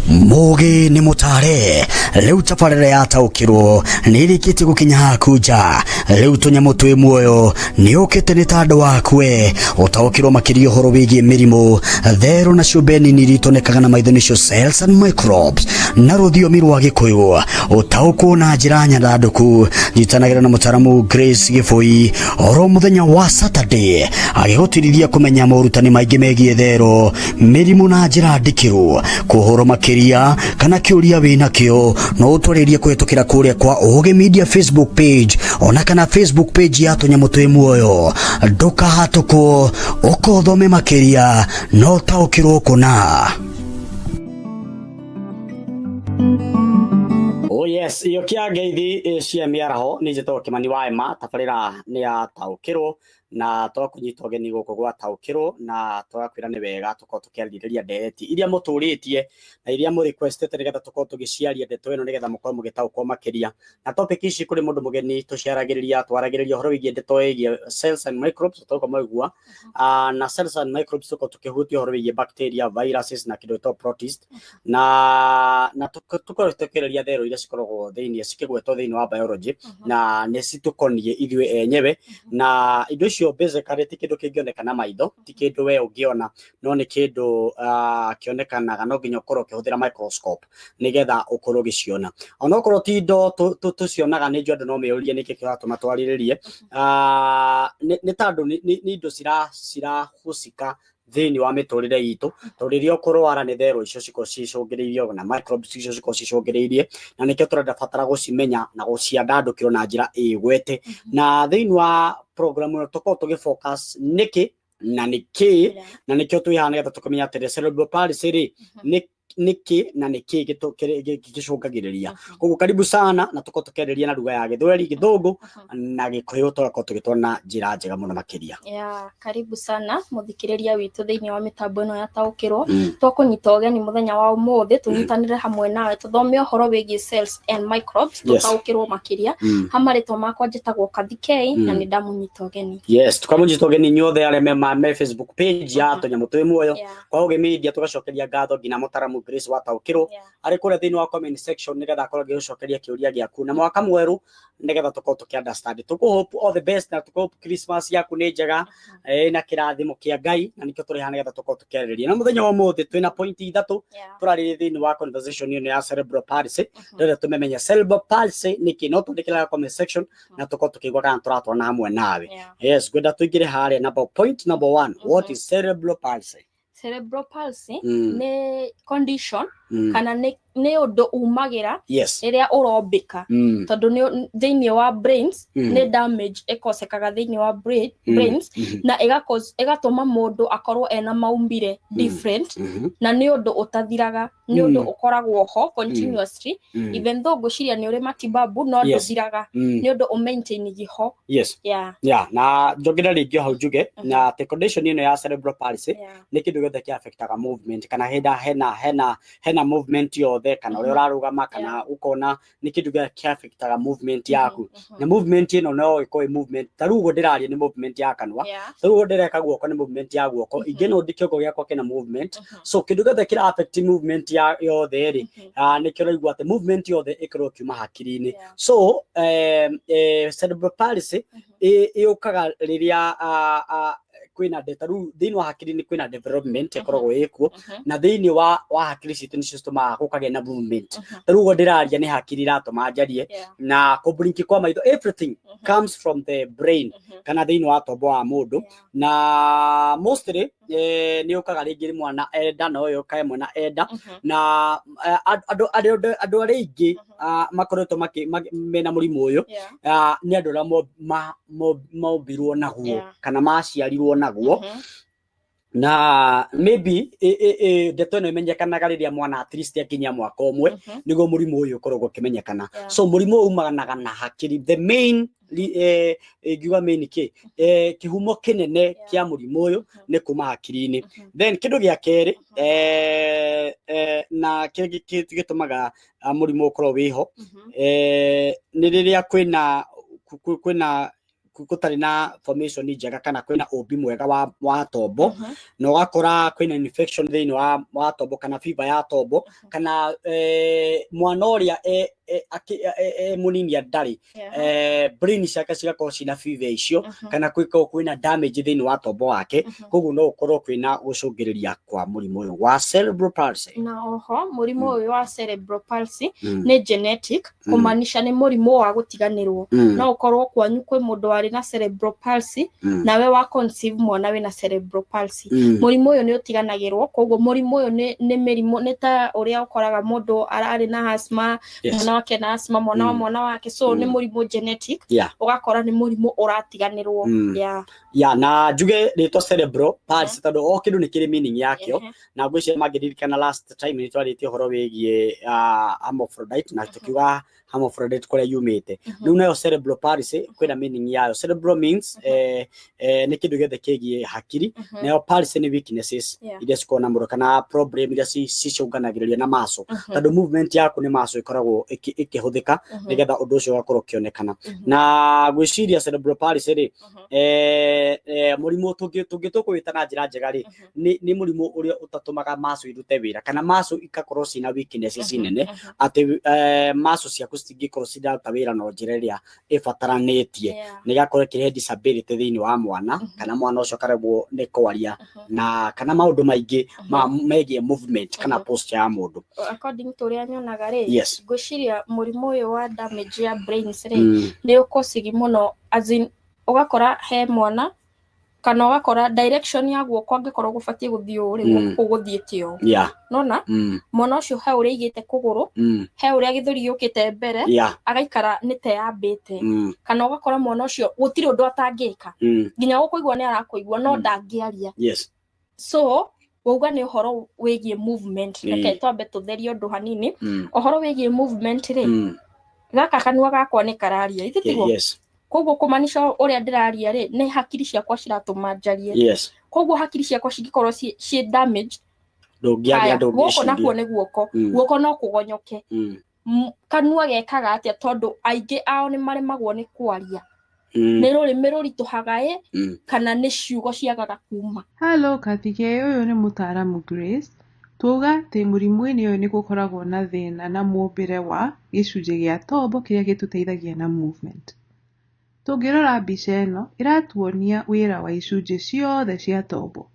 Mũgĩ nĩ mũtare rĩu tabarĩra yataũkĩrwo nĩ ĩrĩkĩtie gũkinya haku nja. Rĩu tũnyamũ twĩ muoyo nĩ ũkĩte nĩ ta andũ akwe ũtaũkĩrwo makĩria ũhoro wĩgiĩ mĩrimũ, therũ na ciũmbe nini iria itonekaga na maitho, nĩcio cells and microbes na rũthiomi rwa Gĩkũyũ. Ũtaũkwo na njĩra nyandandũku. Nyitanagĩra na mũtaramu Grace Gĩbũi oro mũthenya wa Saturday agĩgũtirithia kũmenya morutani maingĩ megiĩ therũ, mĩrimũ na njĩra ndikĩru. Kũhoro makĩria kana kĩũria wĩ nakĩo no ũtwarĩrie kũhĩtũkĩra kũrĩa kwa Ũgĩ Media Facebook page ona kana Facebook page ya Tũnyamũ Twĩ Muoyo. Ndũkahatũkwo, ũkothome makĩria no ũtaũkĩrwo kũna. Oh yes, iyo kia ngeithi cia mĩaraho. Nĩ njĩtagwo Kĩmani wa Ema, tabarĩra nĩ ya Taũkĩrwo na twakũnyita ũgeni gũkũ gwa Taũkĩrwo na tũgakwĩra nĩ wega tũkorwo tũkĩarĩrĩria ndereti iria mũtũrĩtie na iria mũ requestĩte nĩgetha tũkorwo tũgĩciaria ndeto ĩno nĩgetha mũkorwo mũgĩtaũkwo makĩria. Na topic ici kũrĩ mũndũ mũgeni tũciaragĩrĩria, twaragĩrĩria ũhoro wĩgiĩ ndeto ĩgiĩ cells and microbes, tũkorwo maigua. Na cells and microbes tũkorwo tũkĩhutia ũhoro wĩgiĩ bacteria, viruses na kĩndũ gĩtagwo protist na tũkorwo tũkĩarĩria therũ iria cikoragwo thĩinĩ cikĩgwetwo thĩinĩ wa biology na nĩ citũkoniĩ ithuĩ enyewe. Na indo icio basically ti kĩndũ kĩngĩoneka na maitho, ti kĩndũ we ũngĩona, no nĩ kĩndũ kĩonekanaga no nginya ũkorwo ũkĩhũthĩra microscope nĩgetha ũkorwo ũgĩciona. Onokorwo ti indo tũcionaga, nĩ njũĩ andũ no meyũrie nĩkĩ kĩratũma twarĩrĩrie. Nĩ tondũ nĩ indo cirahusika thĩinĩ wa mĩtũrĩre itũ, tondũ rĩrĩa ũkũrwara nĩ therũ icio cikorwo cicũngĩrĩirio na microbes icio cikorwo cicũngĩrĩirie, na nĩkĩo tũrenda batara gũcimenya na gũciandandũkĩrwo na njĩra ĩgwete. Na thĩinĩ wa program ĩno tũkorwo tũgĩ focus nĩkĩ na nĩkĩ na nĩkĩo twĩ haha nĩgetha tũkĩmenya atĩrĩ, cerebral palsy rĩ, nĩ nĩkĩ na nĩkĩ gĩcũngagĩrĩria. Koguo karibu sana na tũkorwo tũkĩarĩria na lugha ya Gĩthweri, Gĩthũngũ na Gĩkũyũ, tũgakorwo tũgĩtwarana na njĩra njega mũno makĩria. Yeah, karibu sana mũthikĩrĩria witũ thĩinĩ wa mĩtambo ĩno ya Taũkĩrwo. Twakũnyita ũgeni mũthenya wa ũmũthĩ tũnyitanĩre hamwe nawe tũthome ũhoro wĩgiĩ cells and microbes, tũtaũkĩrwo makĩria. Ha marĩtwa makwa njĩtagwo Kathi K na nĩ ndamũnyita ũgeni. Yes, tukamũnyita ũgeni inyuothe arĩa me Facebook page ya Tũnyamũ Twĩ Muoyo kwa Ũgĩ Media. Tũgacokeria ngatho nginya mũtaramu Grace wa Taũkĩrwo arĩ kũrĩa thĩinĩ wa comment section nĩgetha akorwo agĩgũcokeria kĩũria gĩaku na mwaka mwerũ nĩgetha tũkorwo tũkĩ understand. Tũkũ hope all the best na tũkũ hope Christmas yaku nĩ njega na kĩrathimo kĩa Ngai, na nĩkĩo tũrĩ haha nĩgetha tũkorwo tũkĩarĩrĩria. Na mũthenya wa ũmũthĩ twĩna point ithatũ tũrarĩrĩria thĩinĩ wa conversation ĩno ya cerebral palsy. Ndĩrenda tũmemenye cerebral palsy nĩkĩ, no twandĩkĩra comment section na tũkorwo tũkĩigua kana tũratwarana hamwe nawe. Yes, ngwenda tũingĩre harĩa number point number one. What is cerebral palsy? Cerebral palsy nĩ condition kana nĩ ũndũ umagĩra rĩrĩa ũrombĩka, tondũ nĩ thĩinĩ wa brains nĩ damage ĩkosekaga thĩinĩ wa brain, brains na ĩgatũma mũndũ akorwo ena maumbire different, na nĩ ũndũ ũtathiraga, nĩ ũndũ ũkoragwo ho continuously, even though ngwĩciria nĩ ũrĩ matibabu, no ndũthiraga, nĩ ũndũ ũmaintainigi ho. Yeah, na njongere rĩngĩ hau njuge na atĩ condition ĩno ya cerebral palsy nĩ kĩndũ gĩothe kĩ affectaga movement kana hena hena hena hena movement yothe, kana ũrĩa ũrarũgama kana ũkona nĩ kĩndũ gĩothe kĩ affectaga movement yaku. Na movement ĩno no ĩkorwo ĩ movement ta rĩu ũguo ndĩraria nĩ movement ya kanua, ta rĩu ũguo ndĩreka guoko nĩ movement ya guoko, ingĩ no kĩongo gĩakwa kĩna movement. So kĩndũ gĩothe kĩra affect movement ya yothe rĩ, nĩkĩo ũraigua atĩ movement yothe ĩkorwo ĩkiuma hakiri-inĩ. So cerebral palsy ĩũkaga rĩrĩa kwĩna ta rĩu thĩinĩ wa hakiri nĩ kwĩna development ĩkoragwo ĩkuo, na thĩinĩ wa hakiri citũ nĩcio citũmaga gũkagĩa na movement. Ta rĩu ũguo ndĩraria nĩ hakiri iratũma njarie na kũblink kwa maitho, everything comes from the brain kana thĩinĩ wa tombo wa mũndũ. Na mostly nĩ ũkaga rĩngĩ mwana enda, no yũka ĩmwe na enda na andũ arĩa aingĩ makoretwo mena mũrimũ ũyũ nĩ andũ arĩa mombirwo naguo kana maciarirwo naguo. Na maybe ndeto ĩno ĩmenyekanaga rĩrĩa mwana at least akinyia mwaka 1 nĩguo mũrimũ ũyũ ũkoragwo ũkĩmenyekana. So mũrimũ ũyũ umanaga na hakiri. The main ingiuga main kĩ kĩhumo kĩnene kĩa mũrimũ ũyũ nĩ kuma hakiri-inĩ. Then kĩndũ gĩa kerĩ na kĩngĩ gĩtũmaga mũrimũ ũkorwo wĩho nĩ rĩrĩa kwĩna Gũtarĩ na formation njega kana kwĩna ũmbi mwega wa tombo, na ũgakora kwĩna infection thĩinĩ wa tombo kana fever ya tombo, kana mwana ũrĩa e mũnini ndarĩ brain ciake cigakorwo cina fever icio, kana kwĩkorwo kwĩna damage thĩinĩ wa tombo wake. Koguo no ũkorwo kwĩna gũcũngĩrĩria kwa mũrimũ ũyũ wa cerebral palsy. Na oho mũrimũ ũyũ wa cerebral palsy nĩ genetic, kũmaanisha nĩ mũrimũ wa gũtiganĩrwo. No ũkorwo kwanyu kwĩ mũndũ warĩ na cerebral palsy, nawe wa conceive mwana wĩna cerebral palsy. Mũrimũ ũyũ nĩ ũtiganagĩrwo, koguo mũrimũ ũyũ nĩ mĩrimũ nĩ ta ũrĩa ũkoraga mũndũ ararĩ na asthma, mwana wake na asthma, mwana wa mwana wake. So nĩ mũrimũ genetic, ũgakora nĩ mũrimũ ũratiganĩrwo. Yeah. Ya, na njuge rĩtwa cerebral palsy tondũ o kĩndũ nĩ kĩrĩ meaning yakĩo. Na ngwĩciria mangĩririkana, last time nĩ twarĩtie ũhoro wĩgiĩ hermaphrodite, na tukiuga hermaphrodite kũrĩa yumĩte. Rĩu nayo cerebral palsy kwĩna meaning yayo. Cerebral means nĩ kĩndũ gĩothe kĩgiĩ hakiri, nayo palsy nĩ weaknesses iria cikoragwo na mũndũ kana problem iria cicũnganagĩrĩria na muscle, tondũ movement yaku nĩ muscle ĩkoragwo ĩkĩhũthĩka nĩgetha ũndũ ũcio ũgakorwo ũkĩonekana. Na ngwĩciria cerebral palsy rĩ, mũrimũ tũngĩtũkũwĩta na njĩra njega rĩ, nĩ mũrimũ ũrĩa ũtatũmaga muscle irute wĩra kana muscle ikakorwo cina weaknesses nene, atĩ muscle ciaku citingĩkorwo ciraruta wĩra na njĩra ĩrĩa ĩbataranĩtie, nĩ igakorwo ĩkĩrehe disability thĩinĩ wa mwana, kana mwana ũcio akaremwo nĩ kwaria na kana maũndũ maingĩ ma megiĩ movement kana posture ya mũndũ. According to ũrĩa nyonaga rĩ, ngwĩciria mũrimũ ũyũ wa damage ya brains rĩ, nĩ ũkocigi mũno, as in ũgakora he mwana kana ũgakora direction ya guoko angĩkorwo gũbatiĩ gũthiĩ ũũ rĩ, guoko kũu gũthiĩte ũũ. Nona mwana ũcio he ũrĩa aigĩte kũgũrũ, he ũrĩa gĩthũri gĩũkĩte mbere, agaikara nĩ ta yambĩte, kana ũgakora mwana ũcio gũtirĩ ũndũ atangĩka, nginya gũkũigua nĩ arakũigua no ndangĩaria. So wauga nĩ ũhoro wĩgiĩ movement. Reke twambe tũtherie ũndũ hanini. Ũhoro wĩgiĩ movement rĩ, gaka kanua gakwa nĩ kararia, ithe tiguo? Yes. Koguo kũmaanisha ũrĩa ndĩraria rĩ, nĩ hakiri ciakwa ciratũma njarie. Koguo hakiri ciakwa cingĩkorwo ciĩ damaged, ndũngĩaria. Haya, gũkũ nakuo ndũngĩciria. Nĩ guoko. Guoko no kũgonyoke. Kanua gekaga atĩa? Tondũ aingĩ ao nĩ maremagwo nĩ kwaria, nĩ rũrĩmĩ rũritũhaga ĩ, kana nĩ ciugo ciagaga kuma? Halo Kathige, ũyũ nĩ mũtaaramu Grace. Tuauga atĩ mũrimũ-inĩ ũyũ nĩ gũkoragwo na thĩna na mũmbĩre wa gĩcunjĩ gĩa tombo kĩrĩa gĩtũteithagia na movement. Tũngĩrora mbica ĩno, ĩratuonia wĩra wa icunjĩ ciothe cia tombo.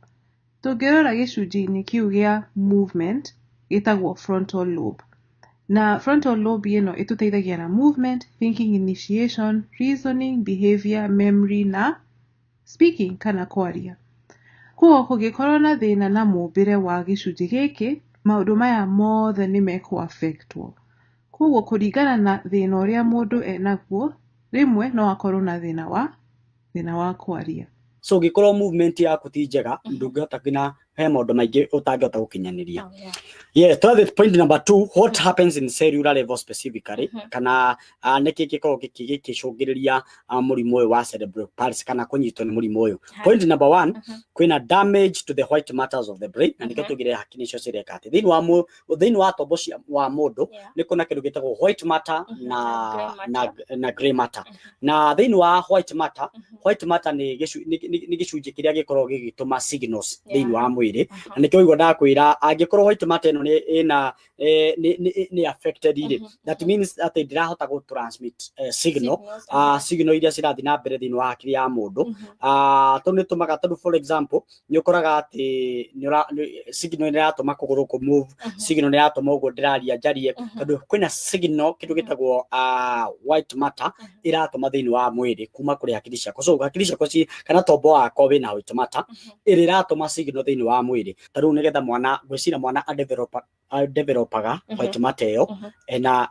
Tũngĩrora gĩcunjĩ-inĩ kĩu gĩa movement gĩtagwo frontal lobe. Na frontal lobe ĩno ĩtũteithagia na movement, thinking initiation, reasoning, behavior, memory na speaking kana kwaria. Koguo kũngĩkorwo na thĩna na mũmbĩre wa gĩcunjĩ gĩkĩ, maũndũ maya mothe nĩ mekũ affectwo. Koguo kũringana na thĩna ũrĩa mũndũ enaguo, rĩmwe no akorwo na thĩna wa kwaria. So ũngĩkorwo movement yaku ti njega, ndũngĩhota nginya he maũndũ maingĩ ũtangĩhota gũkinyanĩria. Yeah, twathiĩ point number two, what happens in cellular level specifically, kana nĩkĩ gĩkoragwo gĩkĩcũngĩrĩria mũrimũ ũyũ wa cerebral palsy kana kũnyitwo nĩ mũrimũ ũyũ? Point number one, kwĩna damage to the white matters of the brain, na nĩkĩo tugire hakiri nicio cireka atĩ thĩinĩ wa tombo cia wa mũndũ nĩ kuna kĩndũ gĩtagwo white matter na grey na grey matter. Na thĩinĩ wa white matter, white matter nĩ gĩcunjĩ kĩrĩa gĩkoragwo gĩgĩtũma signals thĩinĩ wa mwĩrĩ. Na nĩkĩo ũigua ndakwĩra angĩkorwo white matter ĩno nĩ ĩna nĩ affected rĩ, that means atĩ ndĩrahota gũ transmit signal, Signals, signal iria cirathiĩ na mbere thĩinĩ wa hakiri ya mũndũ. Tondũ nĩ tũmaga, tondũ for example nĩ ũkoraga atĩ signal nĩ ĩratũma kũgũrũ kũ move, signal nĩ ĩratũma ũguo ndĩraria njarie, tondũ kwĩna signal kĩndũ gĩtagwo white matter ĩratũma thĩinĩ wa mwĩrĩ kuma kũrĩ hakiri ciakwa. So hakiri ciakwa kana tombo wakwa wĩna white matter ĩrĩa ĩratũma signal thĩinĩ wa mwĩrĩ. Ta rĩu nĩgetha mwana, ngwĩciria mwana adevelopaga white matter ĩyo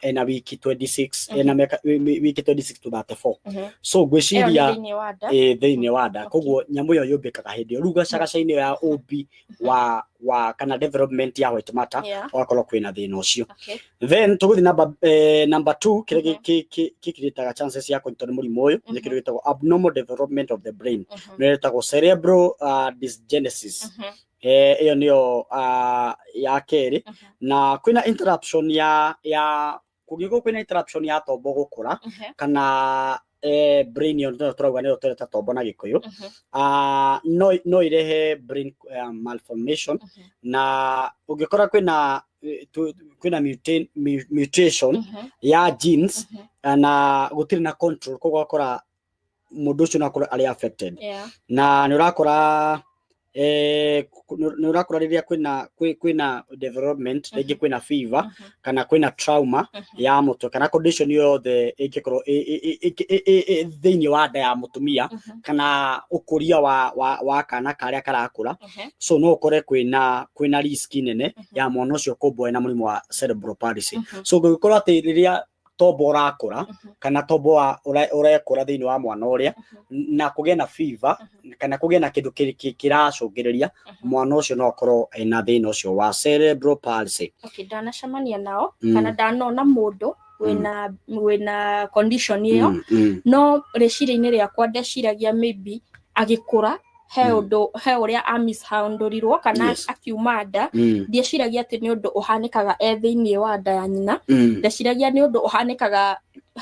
ena wiki 26, ena mĩaka wiki 26 to 34. So Ĩyo nĩ ngwĩciria thĩinĩ wa nda. Ĩ thĩinĩ wa nda. Koguo nyamũ ĩyo yũmbĩkaga hĩndĩ ĩyo rĩu gacagaca-inĩ ya ũmbi wa kana development ya white matter, ũgakorwo kwĩna thĩna ũcio. Then tũgũthiĩ number 2, kĩrĩa gĩkirĩtaga chances ya kũnyitwo nĩ mũrimũ ũyũ nĩ kĩndũ gĩtagwo abnormal development of the brain, nĩyo ĩtagwo cerebral dysgenesis. Ĩyo nĩyo ya kerĩ. Na kwĩna interruption ya kũngĩkorwo kwĩna interruption ya tombo gũkũra kana Brain ĩyo nĩyo tũrauga nĩyo tũreta tombo na Gĩkũyũ. No irehe brain malformation. Na ũngĩkora kwĩna kwĩna mutation ya genes na gũtirĩ na control, koguo ũgakora mũndũ ũcio no akorwo arĩ affected. Na nĩ ũrakora rĩrĩa kwĩna development, rĩngĩ kwĩna fever kana kwĩna trauma ya mũtwe kana condition yothe ĩngĩkorwo thĩinĩ wa nda ya mũtumia kana ũkũria wa kana karĩa karakũra. So no ũkore kwĩna risk nene ya mwana ũcio kũmbwo ena mũrimũ wa cerebral palsy. So ũngĩkorwo atĩ rĩrĩa tombo ũrakũra kana tombo ũrekũra thĩinĩ wa mwana ũrĩa na kũgĩe na fever kana kũgĩe na kĩndũ kĩracũngĩrĩria, mwana ũcio no akorwo ena thĩna ũcio wa cerebral palsy. Okay, ndanacemania nao kana ndanona mũndũ wĩna condition ĩyo, no rĩciria-inĩ rĩakwa ndeciragia maybe agĩkũra he ũndũ, he ũrĩa amishandũrirwo kana akiuma nda. Ndieciragia atĩ nĩ ũndũ ũhanĩkaga e thĩinĩ wa nda ya nyina. Ndeciragia nĩ ũndũ ũhanĩkaga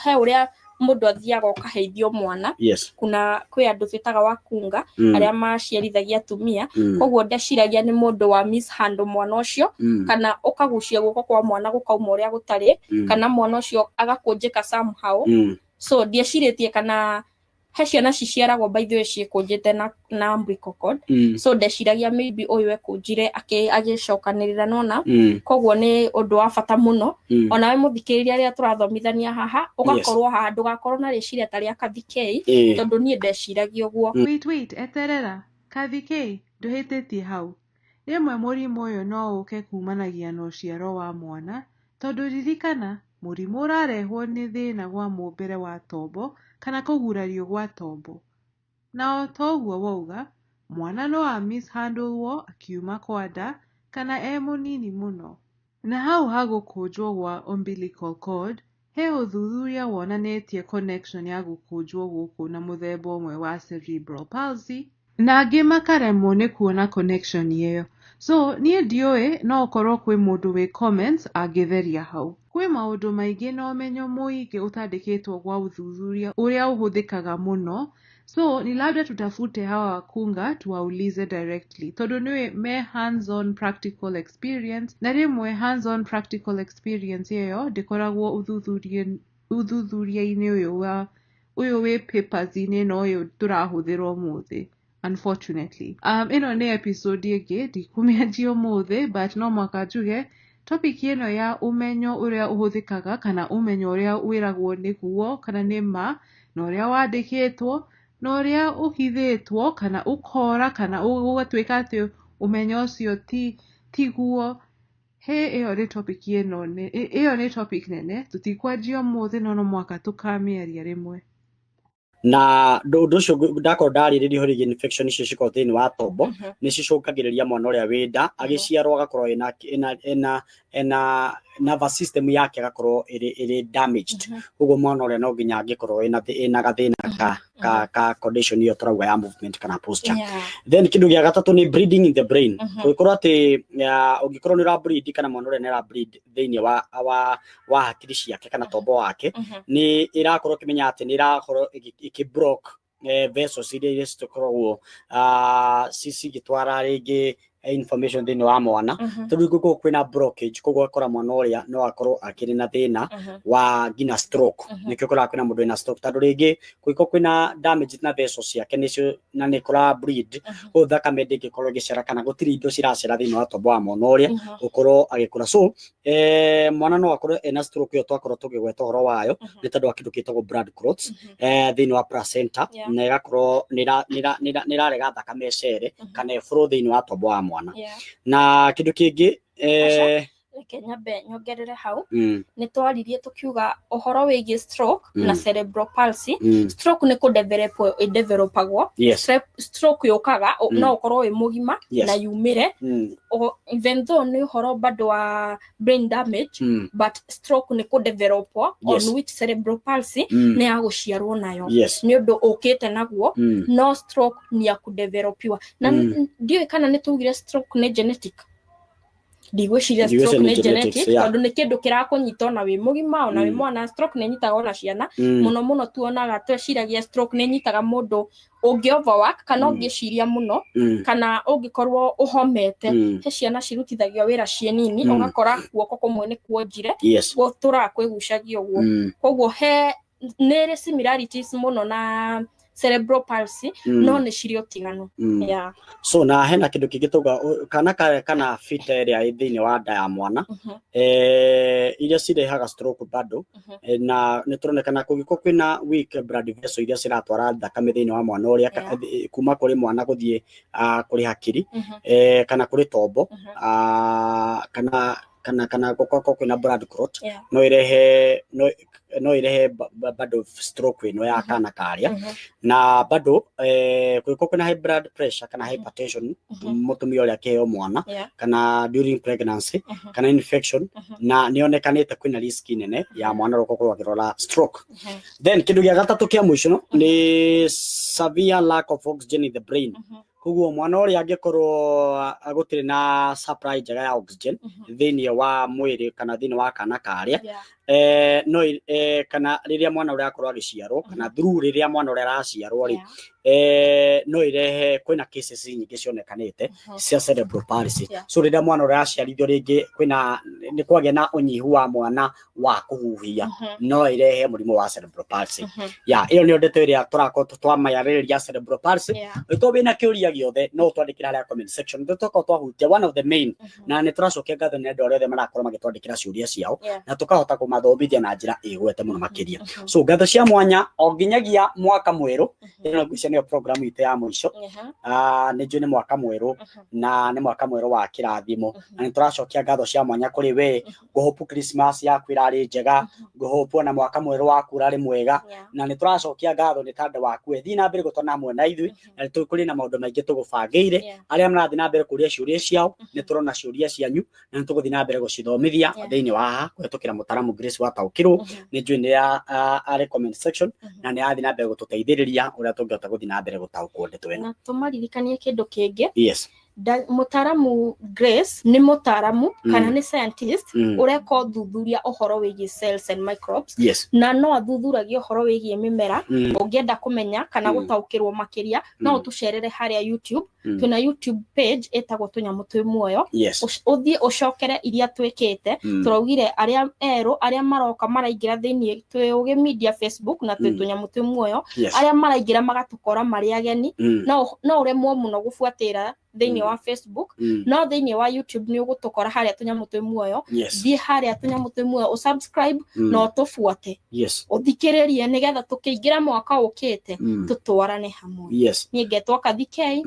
he ũrĩa mũndũ athiaga ũkaheithio mwana. Kuna kwĩ andũ twĩtaga wakunga arĩa maciarithagia atumia. Koguo ndeciragia nĩ mũndũ wa mishandle mwana ũcio kana ũkagucia guoko kwa mwana gũkauma ũrĩa gũtarĩ kana mwana ũcio agakũnjĩka somehow. So ndiecirĩtie kana he ciana ciciaragwo, by the way, ciĩkũnjĩte na umbilical cord. So ndeciragia maybe ũyũ ekũnjire agĩcokanĩrĩra nona. Koguo nĩ ũndũ wa bata mũno onawe mũthikĩrĩria rĩrĩa tũrathomithania haha ũgakorwo haha, ndũgakorwo na rĩciria ta rĩa Kathikei, tondũ niĩ ndeciragia ũguo. Wait, wait, eterera. Kathi K, ndũhĩtĩtie hau. Rĩmwe mũrimũ ũyũ no ũke kumanagia na ũciaro wa mwana, tondũ ririkana, mũrimũ ũrarehwo nĩ thĩna gwa mũmbĩre wa tombo kana kũgurario gwa tombo. Na o ta ũguo wauga, mwana no a mishandle akiuma kwa nda kana e mũnini mũno. Na hau ha gũkũnjwo gwa umbilical cord, he ũthuthuria wonanĩtie connection ya gũkũnjwo gũkũ na mũthemba ũmwe wa cerebral palsy, na angĩ makaremwo nĩ kuona connection ĩyo. So niĩ ndiũĩ, no ũkorwo kwĩ mũndũ wĩ comments angĩtheria hau. Kwĩ maũndũ maingĩ na ũmenyo mũingĩ ũtandĩkĩtwo gwa ũthuthuria ũrĩa ũhũthĩkaga mũno. So ni labda tutafute hawa wakunga tuwaulize directly, tondũ nĩwe me hands-on practical experience, na rĩmwe hands-on practical experience ĩyo ndĩkoragwo ũthuthuria-inĩ ũyũ wa ũyũ wĩ papers-inĩ na ũyũ tũrahũthĩra ũmũthĩ, unfortunately. Ĩno nĩ episode ĩngĩ ndikũmĩanjia ũmũthĩ, but no mũhaka njuge topic ĩno ya ũmenyo ũrĩa ũhũthĩkaga kana ũmenyo ũrĩa wĩragwo nĩguo kana nĩ ma, na ũrĩa wandĩkĩtwo na ũrĩa ũhithĩtwo kana ũkora kana ũgatuĩka atĩ ũmenyo ũcio ti tiguo. He ĩyo nĩ topic ĩno ĩyo nĩ topic nene, tũtikwanjia ũmũthĩ, no no mũhaka tũkamĩaria rĩmwe. Na ũndũ ũcio ndakorwo ndarĩrĩria ũhoro wĩgiĩ infection icio cikoragwo thĩinĩ wa tombo, nĩ cicũngagĩrĩria mwana ũrĩa wĩ nda agĩciarwo agakorwo ena nervous system yake agakorwo ĩrĩ damaged. Koguo mwana ũrĩa no nginya angĩkorwo ĩna gathĩna ka condition ĩyo tũrauga ya movement kana posture. Then kĩndũ gĩa gatatũ nĩ bleeding in the brain. Ũngĩkorwo atĩ ũngĩkorwo nĩ ũra bleed kana mwana ũrĩa nĩ ara bleed thĩinĩ wa hakiri ciake kana tombo wake, nĩ ĩrakorwo ĩkĩmenya atĩ nĩ ĩrakorwo ĩkĩ block vessels iria cikoragwo cigĩtwara rĩngĩ information thĩinĩ wa mwana, tondũ gũkorwo kwĩna blockage, koguo ũgakora mwana ũrĩa no akorwo akĩrĩ na thĩna wa nginya stroke. Nĩkĩo ũkoraga kwĩna mũndũ wĩna stroke, tondũ rĩngĩ kũngĩkorwo kwĩna damage na vessels ciake nĩcio na nĩ kũra bleed, koguo thakame ndĩngĩkorwo ĩgĩcera kana gũtirĩ indo ciracera thĩinĩ wa tombo wa mwana ũrĩa ũkorwo agĩkũra. So mwana no akorwo ena stroke ĩyo twakorwo tũkĩgweta ũhoro wayo, nĩ tondũ wa kĩndũ gĩtagwo blood clots thĩinĩ wa placenta, na ĩgakorwo nĩ ĩrarega thakame ĩcere kana ĩbũrũ thĩinĩ wa tombo wa mwana. Na kĩndũ kĩngĩ Reke nyambe nyongerere hau. Nĩ twaririe tũkiuga ũhoro wĩgiĩ stroke na cerebral palsy. Stroke nĩ kũ develop ĩdevelopagwo. Stroke yũkaga no ũkorwo wĩ mũgima na yumĩre, even though nĩ ũhoro bado wa brain damage, but stroke nĩ kũ develop, on which cerebral palsy nĩ ya gũciarwo nayo, nĩ ũndũ ũkĩte naguo. No stroke nĩ ya kũdevelopiwa na ndiũĩ kana nĩ tugire stroke nĩ genetic. Ndigwĩciria Ndigwĩciria stroke nĩ nĩ genetics, genetic, yeah. tondũ nĩ kĩndũ kĩrakũnyita ona wĩ mũgima, ona wĩ mwana. Stroke nĩ ĩnyitaga ona ciana mũno mũno. Tuonaga, tweciragia stroke nĩ ĩnyitaga mũndũ ũngĩ overwork kana ũngĩciria mũno kana ũngĩkorwo ũhomete. He ciana cirutithagio wĩra ciĩ nini, ũgakora guoko kũmwe nĩ kuonjire, gũtũraga kwĩgucagia ũguo. Koguo he nĩ ĩrĩ similarities mũno na cerebral palsy, no nĩ cirĩ ũtiganu. Yeah. So na hena kindu kingi tuga kana kare kana fita ĩrĩa ĩ thĩinĩ wa nda ya mwana, iria cirehaga stroke bado. Na nĩ tũronekana kũngĩkorwo kwĩna weak blood vessel iria ciratwara thakame thĩinĩ wa mwana ũrĩa, kuma kũrĩ mwana gũthiĩ kũrĩ hakiri, kana kũrĩ tombo, kana gũkorwo kwĩna blood clot, no irehe no irehe bado stroke ĩno ya kana karĩa. Na bado kũngĩkorwo kwĩna high blood pressure kana hypertension, mũtumia ũrĩa akĩheo mwana, kana during pregnancy, kana infection, na nĩ yonekanĩte kwĩna risk nene ya mwana ũrĩa gũkorwo akĩrwara stroke. Then kĩndũ gĩa gatatũ kĩa mũico nĩ severe lack of oxygen in the brain. Koguo mwana ũrĩa angĩkorwo gũtirĩ na supply njega ya oxygen thĩinĩ wa mwĩrĩ kana thĩinĩ wa kana karĩa, no kana rĩrĩa mwana ũrĩa akorwo agĩciarwo, kana through rĩrĩa mwana ũrĩa araciarwo rĩ, no irehe, kwĩna cases nyingĩ cionekanĩte cia cerebral palsy. So rĩrĩa mwana ũrĩa araciarithio rĩngĩ kwĩna nĩ kwagĩa na ũnyihu wa mwana wa kũhuhia, no irehe mũrimũ wa cerebral palsy. Ya ĩyo nĩyo ndeto ĩrĩa tũrakorwo twamayarĩrĩria, cerebral palsy. Ĩkorwo wĩna kĩũria gĩothe, no ũtwandĩkĩre harĩa comment section. Nĩ tũkorwo twahutia one of the main, na nĩ tũracokia ngatho nĩ andũ arĩa othe marakorwo magĩtwandĩkĩra ciũria ciao, na tũkahota kũmathomithia na njĩra ĩgwete mũno makĩria. So ngatho cia mwanya o nginyagia mwaka mwerũ. Ĩno ngwĩciria nĩyo program itũ ya mũico. Nĩ njũĩ nĩ mwaka mwerũ, na nĩ mwaka mwerũ wa kĩrathimo, na nĩ tũracokia ngatho cia mwanya kũrĩ we. Ngũhope Christmas yaku ĩrarĩ njega, ngũhope ona mwaka mwerũ waku ũrarĩ mwega, na nĩ tũracokia ngatho nĩ tondũ waku we thiĩ na mbere gũtwana hamwe na ithuĩ, na nĩ kũrĩ na maũndũ maingĩ tũgũbangĩire. Arĩa marathiĩ na mbere kũria ciũria ciao, nĩ tũrona ciũria cianyu na nĩ tũgũthiĩ na mbere gũcithomithia thĩinĩ wa haha kũhetũkĩra mũtaramu Grace Wataũkĩrwo. Nĩ njũĩ nĩ arĩ comment section, na nĩ arathiĩ na mbere gũtũteithĩrĩria ũrĩa tũngĩhota gũthiĩ na mbere gũtaũkwo ndeto ĩno. Na tũmaririkanie kĩndũ kĩngĩ. Yes. Mũtaramu Grace nĩ mũtaramu kana nĩ scientist ũreka ũthuthuria ũhoro wĩgiĩ cells and microbes, na no athuthuragia ũhoro wĩgiĩ mĩmera. Ũngĩenda kũmenya kana gũtaũkĩrwo makĩria, no ũtũcerere harĩa YouTube. Twĩna YouTube page ĩtagwo Tũnyamũ Twĩ Muoyo. Ũthiĩ ũcokere iria twĩkĩte. Tũraugire arĩa erũ, arĩa maroka maraingĩra thĩinĩ, twĩ Ũgĩ Media Facebook na twĩ Tũnyamũ Twĩ Muoyo. Arĩa maraingĩra magatũkora marĩ ageni, no ũremwo mũno gũbuatĩra thĩinĩ wa Facebook, no thĩinĩ wa YouTube nĩ ũgũtũkora harĩa Tũnyamũ Twĩ Muoyo. Thiĩ harĩa Tũnyamũ Twĩ Muoyo, ũsubscribe na ũtũbuate, ũthikĩrĩrie, nĩgetha tũkĩingĩra mwaka ũkĩte tũtwarane hamwe. Niĩ ngetwo Kathikei.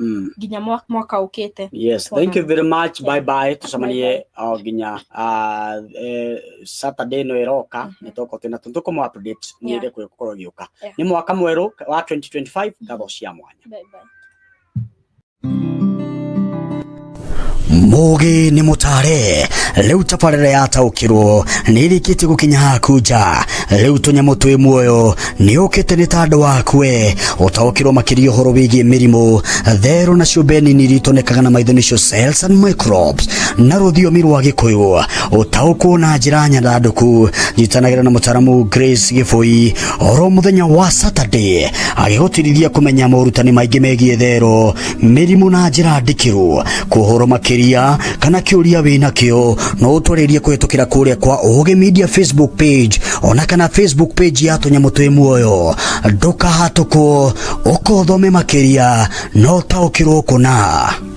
Nginya mwaka ũkĩte. Yes, thank you very much. Bye bye. Tucemanie o nginya Saturday ĩno ĩroka. Nĩ tũgũkorwo twĩna tũkũmũ update nĩ ĩrĩkũ ĩgũkorwo ĩgĩũka. Nĩ mwaka mwerũ wa 2025. Ngatho cia mwanya. Bye bye. Mũgĩ nĩ mũtare. Rĩu tabarĩra yataũkĩrwo nĩ ĩrĩkĩtie gũkinya haku nja. Rĩu tũnyamũ twĩ muoyo nĩ ũkĩte nĩ tandũ waku we ũtaũkĩrwo makĩria ũhoro wĩgiĩ mĩrimũ, therũ na ciũmbe nini iria itonekaga na maitho, nĩcio cells and microbes na rũthiomi rwa Gĩkũyũ. Ũtaũkwo na njĩra nyandandũku. Nyitanagĩra na mũtaramu Grace Gĩbũi oro mũthenya wa Saturday agĩgũtirithia kũmenya morutani maingĩ megiĩ thero, mĩrimũ na njĩra ndikĩru. Kũhoro makĩria kana kĩũria wĩnakĩo, no ũtwarĩrie kũhetũkĩra kũrĩa kwa Ũgĩ Media Facebook page, ona kana Facebook page ya Tũnyamũ Twĩ Muoyo. Ndũkahatũkwo, ũkothome makĩria na ũtaũkĩrwo kũna.